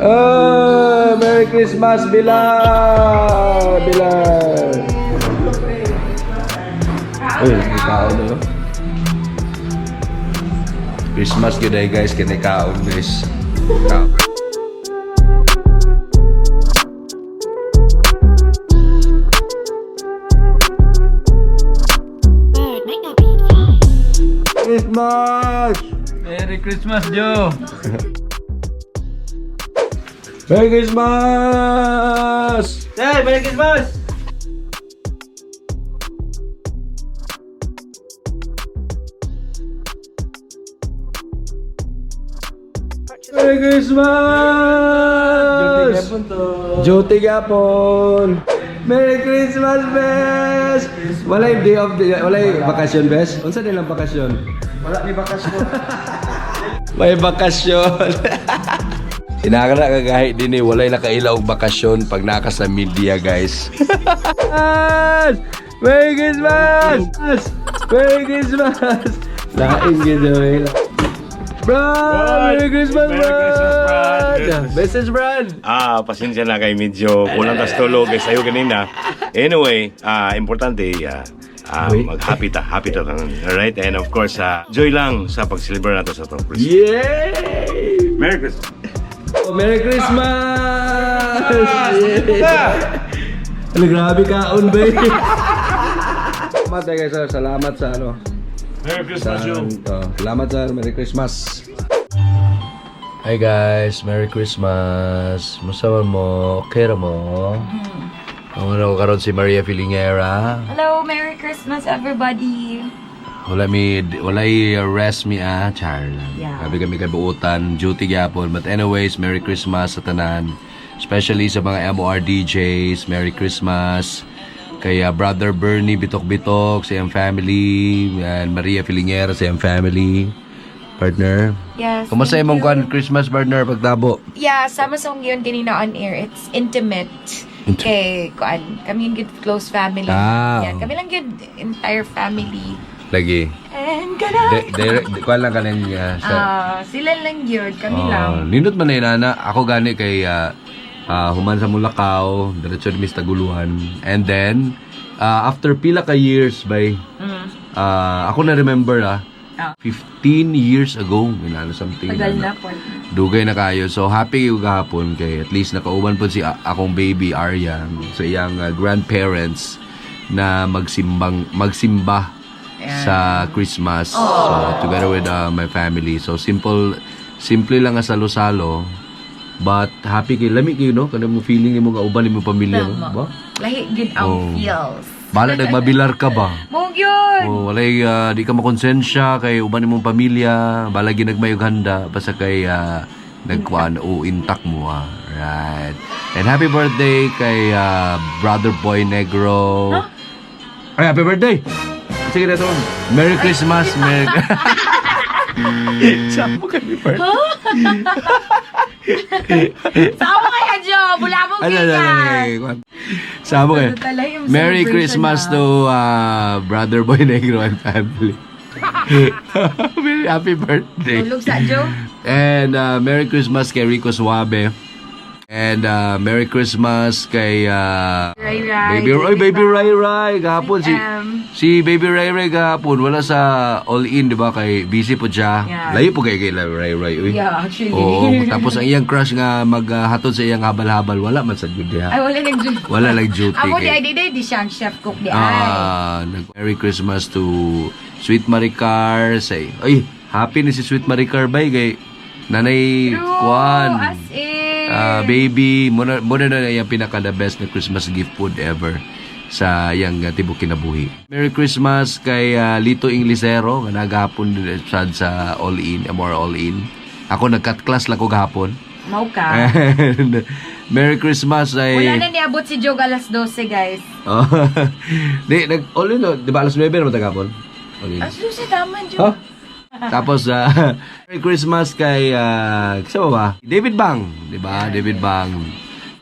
Oh, Merry Christmas, Bilal! Bilal! Uy, may kaon no? Christmas gyud ay guys, kini kaon guys. Kaon. Bird, make that beat fly. Christmas! Merry Christmas, Joe! Merry Christmas! Hey, Merry Christmas! Merry Christmas! Duty gapon. Merry Christmas, bes! Walay day of the, walay bakasyon, bes? Unsa nilang bakasyon? Wala ni bakasyon. May bakasyon. Inakala kagahi din eh, walay nakaila og bakasyon pag naka sa media, guys. Merry Christmas! Merry Christmas! Lain gid eh. Brad! Merry Christmas, Merry Christmas, Brad! Brad! Message, Brad! Ah, pasensya na kay medyo kulang tas tulog eh sayo kanina. Anyway, importante Uy. mag-happy ta, happy ta tanan. Alright? And of course, joy lang sa pag-celebrate nato sa atong Christmas. Yay! Merry Christmas. Oh, Merry Christmas! Yeah. Ano, grabe kaon, ba? Salamat eh, guys. Sir. Salamat sa ano. Merry Sa, oh, salamat sir. Merry Christmas. Hi guys, Merry Christmas. Musta man mo? Okay ra mo? Ang ano ko karon si Maria Filingera. Hello, Merry Christmas everybody. Wala mi walay rest mi ah, char lang. Yeah. Grabe kami kabuutan, duty gyapon. But anyways, Merry Christmas sa tanan. Especially sa mga MOR DJs, Merry Christmas. Kay Brother Bernie Bitok-Bitok, sa iyang family, and Maria Filingera sa iyang family. Partner. Yes. Kumusta thank imong you. kwan Christmas partner pagtabo? Yeah, sama sa yun kanina on air. It's intimate. Kay kuan, kami yung good close family. Ah. Yeah, kami lang good entire family. Lagi. And kana. Direct kwan lang kanin sa Ah, sila lang yun, kami Oh, lang. Nindot man na inana. Ako gani kay human sa Mulakaw, diretso ni Mr. Guluhan. And then, after pila ka years by, ako na remember 15 years ago, inano something. Tagal inana. na po. Dugay na kayo. So happy kayo gahapon kay at least nakauban po si akong baby Arya sa iyang grandparents na magsimba sa Christmas. So together with my family. So simple lang nga salo-salo. But happy kay lami kayo no kanang mo feeling nimo nga uban nimo pamilya mo, Tama. ba? Lahi gid ang Oh. feels. Bala nagmabilar ka ba? Mo yun. Oh, walay di ka makonsensya kay uban nimong pamilya, bala ginagmayog handa basta kay nagkuan o intact mo ah. Right. And happy birthday kay Brother Boy Negro. Ay, happy birthday. Sige na to. Merry Christmas, Merry Sama kami birthday. Sama kaya, Jo! Bulabog Ano, ano, ano, ano, Sama kayo. Ano talaga yung Merry celebration, Christmas ah. to Brother Boy Negro and family. Very happy birthday. Tulog sa Jo. And Merry Christmas kay Rico Suave. And Merry Christmas kay Ray Ray. Baby Oy, Baby Ray Ray gahapon si M. si Baby Ray Ray gahapon wala sa all in di ba kay busy po siya. Yeah. Layo po kay Ray Ray uy. Yeah, actually. Oo, tapos ang iyang crush nga maghatod sa iyang habal-habal wala man sa jud diha. Ay, wala nag-duty. Wala lang duty. Amo di kay- ay di siya ang chef cook di ay. Ah, Merry Christmas to Sweet Maricar. Say, ay, happy ni si Sweet Maricar bay kay nanay True, Kwan. as in. Ah, baby, muna muna na yung pinaka the best na Christmas gift food ever sa iyang tibok kinabuhi. Merry Christmas kay Lito Inglesero nga nagahapon din sad sa All In, MR All In. Ako nag-cut class lang ko gahapon. Mau ka. And Merry Christmas ay Wala na niabot si Jog alas 12, guys. Oh. Di, nag, all in, no? Di ba alas 9 naman tagapon? All in. Alas 12, tama, Jog. Huh? Tapos, Merry Christmas kay, kasama ba? David Bang. Di ba? David Bang.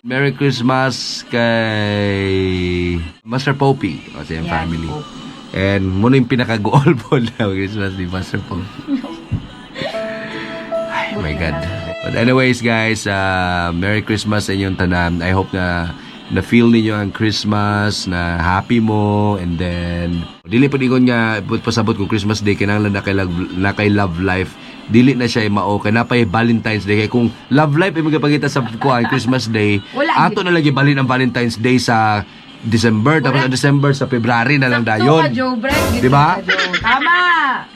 Merry Christmas kay Master Popey. Kasi yung Yan, family. Popey. And muna yung pinaka-goal po na Christmas ni Master Popey. Ay, my God. But anyways, guys, Merry Christmas sa inyong tanan. I hope na na-feel ninyo ang Christmas, na happy mo, and then, dili pa ingon nga, but pasabot kung Christmas Day, kinahanglan na kay love life. Dili na siya mao, kay napay Valentine's Day. Kay kung love life ay magpakita sa kuan Christmas Day, Wala, ato na lagi balin ang Valentine's Day sa December, tapos ang December sa February na lang Sakto dayon. ka, Joe Brett. Di ba? Ka, Joe. Tama!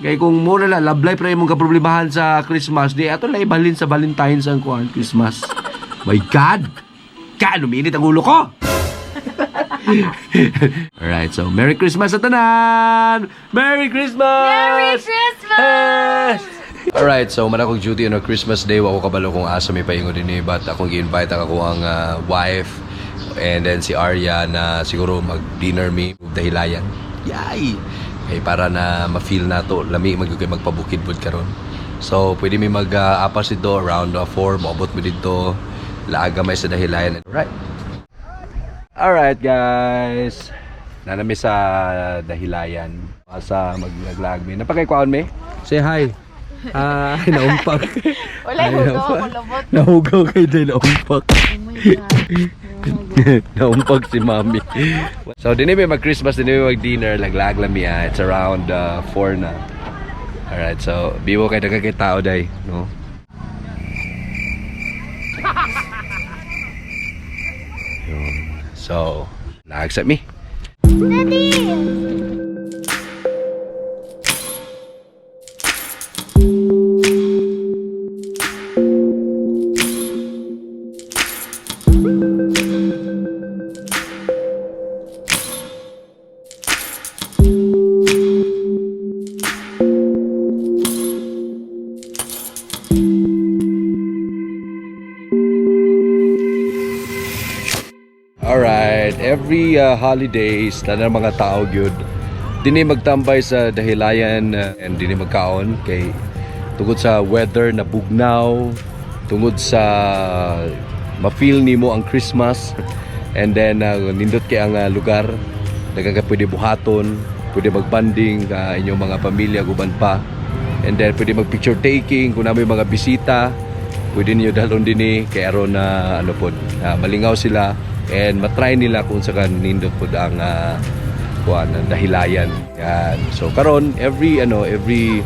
Kay kung mura na love life ra imong kaproblemahan sa Christmas, di ato lang ibalin sa Valentine's ang kuan Christmas. My God! Ka, luminit ang ulo ko! Alright, so Merry Christmas sa tanan! Merry Christmas! Merry Christmas! Alright, so man akong duty on a Christmas Day. Wa ko kabalo kung asa may paingon din eh, but akong gi-invite ang ako ang wife and then si Arya na siguro mag-dinner mi dahilayan. Yay! Kay para na ma-feel nato lami magyud kay magpabukid pud karon. So pwede mi mag-apas dito around 4, moabot mi dito. Laaga may sa dahilayan. Alright. Alright guys. Nanami sa dahilayan. Sa maglaglag mi. Napakay kwaon mi? Say hi. Ah, naumpak. Wala, Ay, hugaw naumpak. ako, lobot. Nahugaw kay Day, naumpak. Oh my God. Naumpag si Mami. So, dinhi may mag-Christmas, dinhi may mag-dinner, laglag lang mi ah. It's around 4 na. Alright, so, biwo kay daghang kay tao day, no? Yun. So, lagsa mi. Alright, every holidays, tanan mga tao gyud dini magtambay sa dahilayan and dini magkaon kay tungod sa weather na bugnaw, tungod sa ma-feel nimo ang Christmas and then nindot kay ang lugar, daghang ka pwede buhaton, pwede magbanding inyong mga pamilya guban pa. And then pwede mag picture taking kung na may mga bisita, pwede niyo dalon dinhi kay aron na ano pod, malingaw sila and matry nila kung sa nindot pod ang kuan ang dahilayan. Yan. So karon every ano every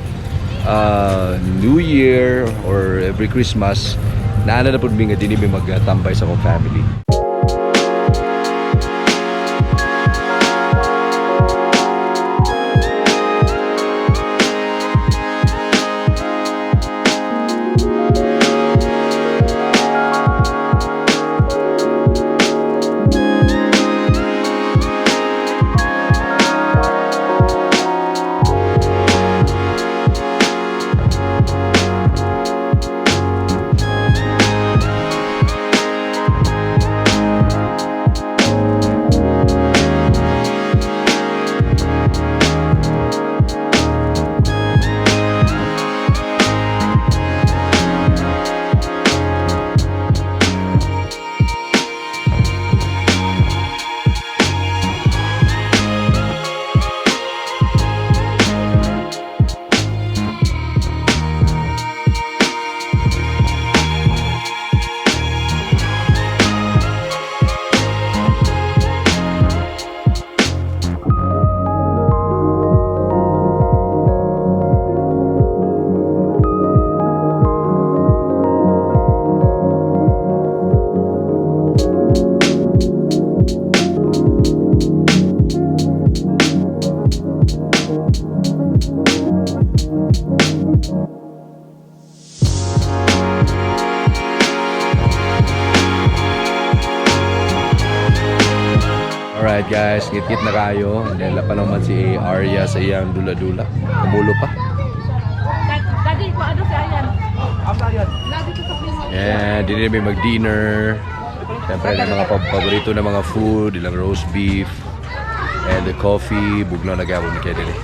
New Year or every Christmas naana na pod mi nga dinhi mi magtambay sa akong family. Alright guys, ngit-ngit na kayo. And then lapan naman si Arya sa iyang dula-dula. Kamulo pa. And dinhi may mag-dinner. Siyempre, yung mga paborito na mga food, ilang roast beef, and the coffee. Bugnaw na gabon ni kay dili.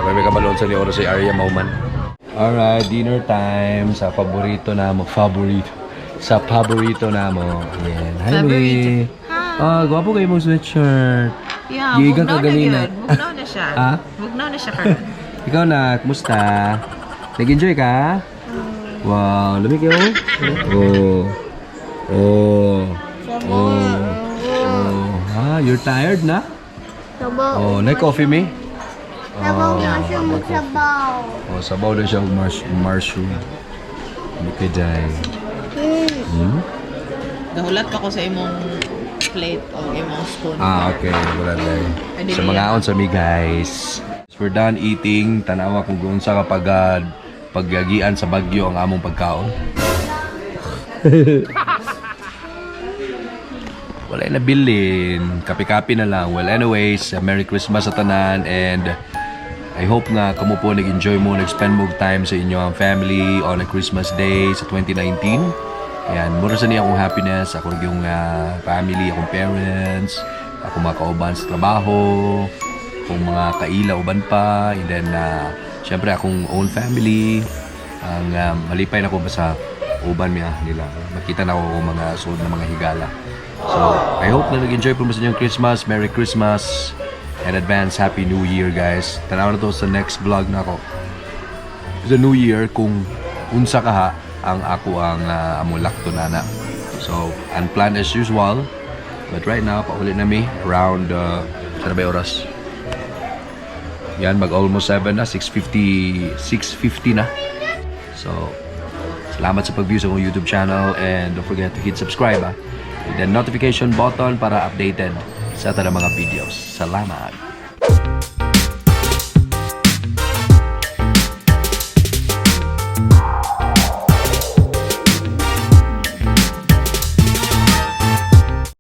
May kabalon sa ni oras si Arya Mauman. Alright, dinner time sa paborito namo, favorito. Sa paborito namo. Yan. Hi, Favorito. Mi. Ah, gwapo kayo mong sweatshirt. Yeah, Giga bugnaw ka na ganina. yun. Bugnaw na siya. Ah? Bugnaw na siya karon. Ikaw na, kumusta? Nag-enjoy ka? Wow, lami kayo. Oh. Oh. Oh. Oh. Ah, you're tired na? Sabaw. Oh, na coffee me? Sabaw kasi mo sabaw. Oh, sabaw na siya og mushroom. Lami kay Jai. Nahulat pa ko sa imong plate o imong spoon. Ah, okay. Wala na. Sa mga on sa mi, guys. We're done eating. Tanawa kung unsa kapag pagyagian sa bagyo ang among pagkaon. Wala na bilin. Kape-kape na lang. Well, anyways, Merry Christmas sa tanan and I hope nga kamo po nag-enjoy mo, nag-spend mo og time sa inyong family on a Christmas day sa 2019. Ayan, mura sa niya akong happiness, ako yung family, akong parents, akong mga kauban sa trabaho, akong mga kaila uban pa, and then, syempre akong own family. Ang malipay na ko basta uban miya nila. Makita na ako akong mga suod na mga higala. So, I hope na nag-enjoy po mo sa inyong Christmas. Merry Christmas and advance Happy New Year, guys. Tanaw na to sa next vlog na ako sa New Year kung unsa kaha ang ako ang among lakto nana. So, unplanned as usual. But right now, pauli na mi around sa na ba yung oras? Yan, mag almost 7 na, 6:50, 6:50 na. So, salamat sa pag-view sa akong YouTube channel and don't forget to hit subscribe, ah. And then notification button para updated sa tanang mga videos. Salamat!